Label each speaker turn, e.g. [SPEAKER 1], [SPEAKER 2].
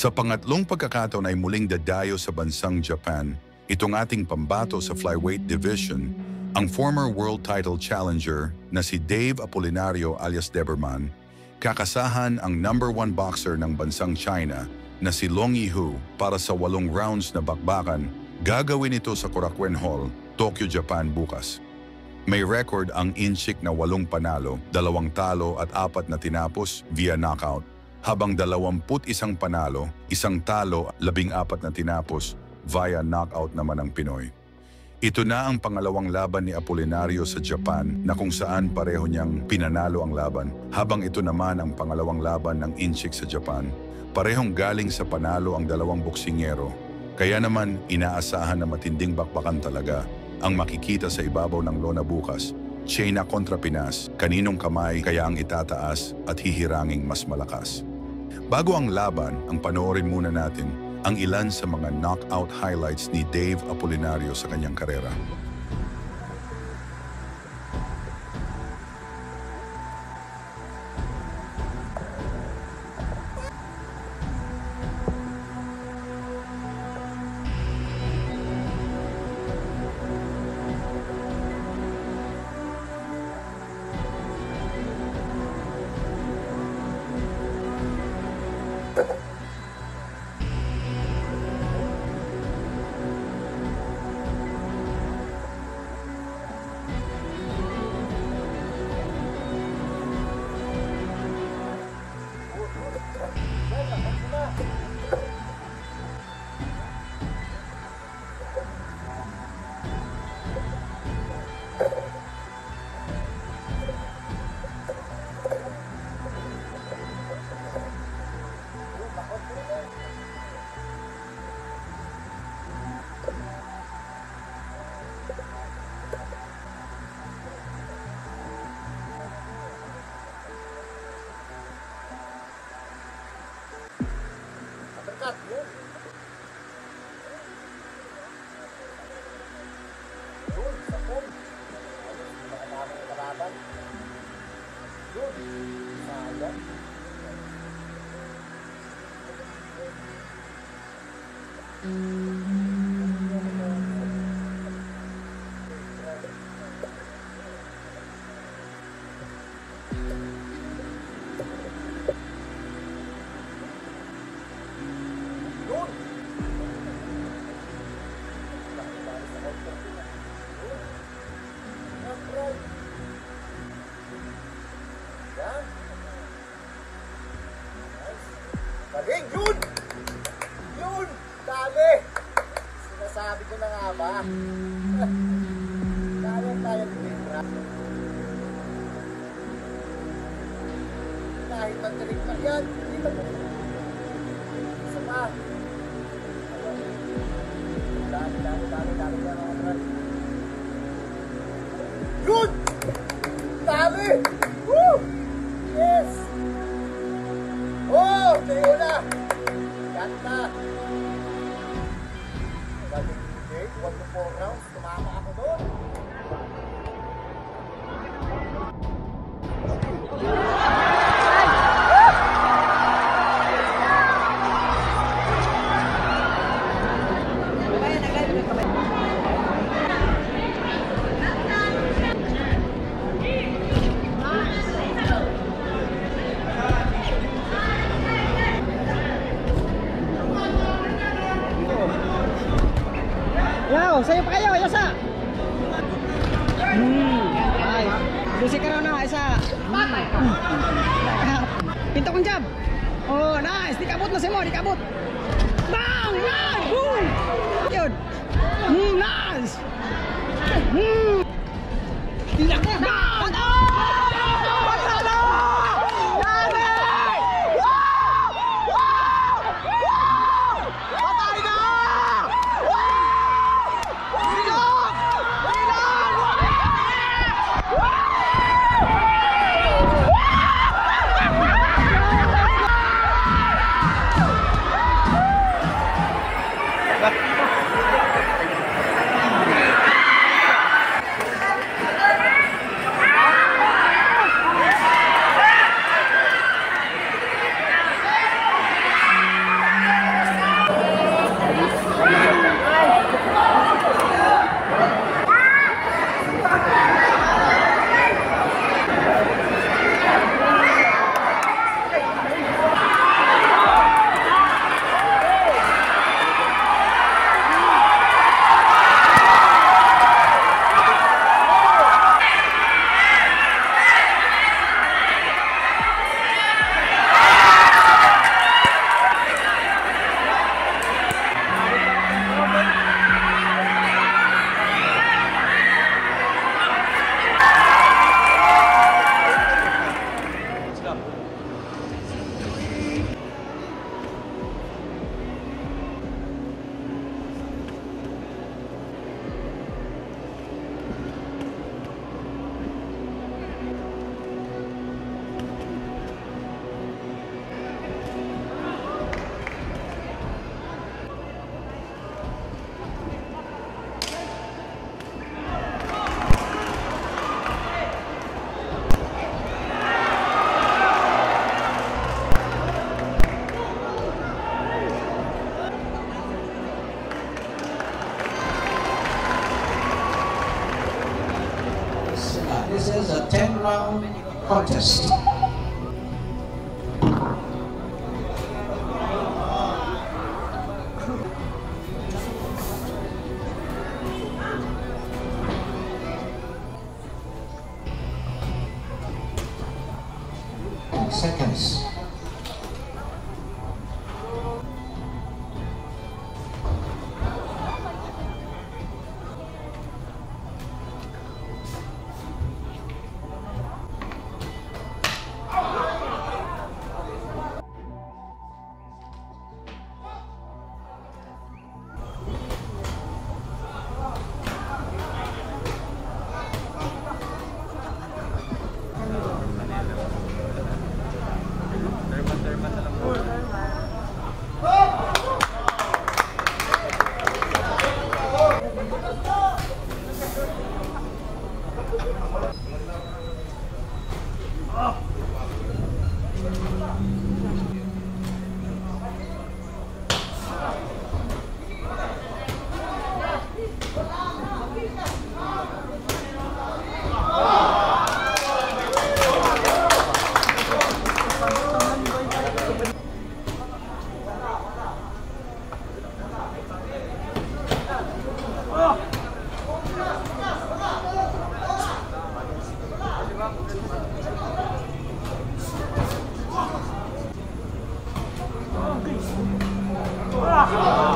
[SPEAKER 1] Sa pangatlong pagkakataon ay muling dadayo sa bansang Japan, itong ating pambato sa flyweight division, ang former world title challenger na si Dave Apolinario alias Deberman, kakasahan ang #1 boxer ng bansang China na si Long Yihu para sa 8 rounds na bakbakan. Gagawin ito sa Korakuen Hall, Tokyo, Japan bukas. May record ang Inchik na 8 panalo, 2 talo at 4 na tinapos via knockout, habang 21 panalo, 1 talo, 14 na tinapos via knockout naman ang Pinoy. Ito na ang pangalawang laban ni Apolinario sa Japan na kung saan pareho niyang pinanalo ang laban, habang ito naman ang pangalawang laban ng Inchik sa Japan. Parehong galing sa panalo ang dalawang boksingero, kaya naman inaasahan na matinding bakbakan talaga ang makikita sa ibabaw ng lona bukas. China kontra Pinas, kaninong kamay kaya ang itataas at hihiranging mas malakas. Bago ang laban, ang panoorin muna natin ang ilan sa mga knockout highlights ni Dave Apolinario sa kanyang karera.
[SPEAKER 2] Galing! Yun! Yun! Dami! Sinasabi ko na nga ba? Kaya kumitra. Kahit magdirig pa yan, hindi na po. Isa pa. Dami. Yun! Dami! Woo! Yes! Oh! Tayo na! Ganda! Galing Dave, 1 to 4 rounds. Tumama ako doon.
[SPEAKER 3] Yaw, sa'yo pa kayo, yasa. Ay, busik ka raw na, isa. Pinto kong jab. Oh, nice. Di kabut na si mo, di kabut. Bang! Nice! Boom! Yun. Nice! Bang!
[SPEAKER 4] round contest. Seconds.
[SPEAKER 3] Ah!